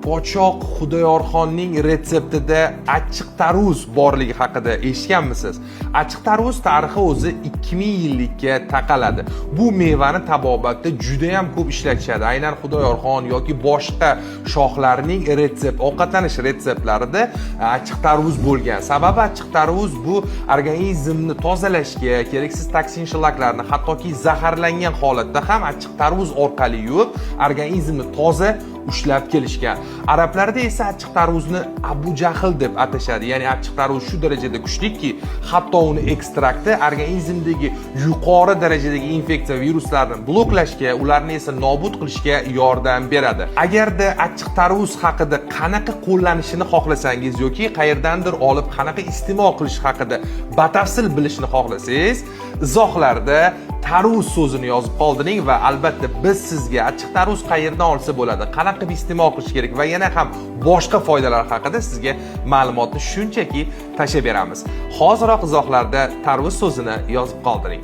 Podshoh Xudoyorxonning retseptida achchiq tarvuz borligi haqida eshitganmisiz? Achchiq tarvuz tarixi o'zi 2000 yillikka taqaladi. Bu mevani tabobatda juda ham ko'p ishlatishadi. Aynan Xudoyorxon yoki boshqa shohlarning retsept, ovqatlanish retseptlarida achchiq tarvuz bo'lgan. Sababi achchiq tarvuz bu organizmni tozalashga, keraksiz toksin shlaklarni, hattoki zaharlangan holatda ham achchiq tarvuz orqali yuvib, organizmni toza ushlab kelishgan. Arablarda esa achchiq tarvuzni Abu Jahl deb atashadi. Ya'ni achchiq tarvuz shu darajada kuchlikki, hatto uni ekstrakti organizmdagi yuqori darajadagi infeksiya viruslarni bloklashga, ularni esa nobud qilishga yordam beradi. Agarda achchiq tarvuz haqida qanaqa qo'llanishini xohlasangiz yoki qayerdandir olib qanaqa iste'mol qilish haqida batafsil bilishni xohlasangiz, izohlarda "tarvuz" so'zini yozib qoldiring va albatta biz sizga achchiq tarvuz qayerdan olsa bo'ladi, qanaqa qilib iste'mol qilish kerak va yana ham boshqa foydalar haqida sizga ma'lumotni shunchaki tashlab beramiz. Hoziroq izohlarda "tarvuz" so'zini yozib qoldiring.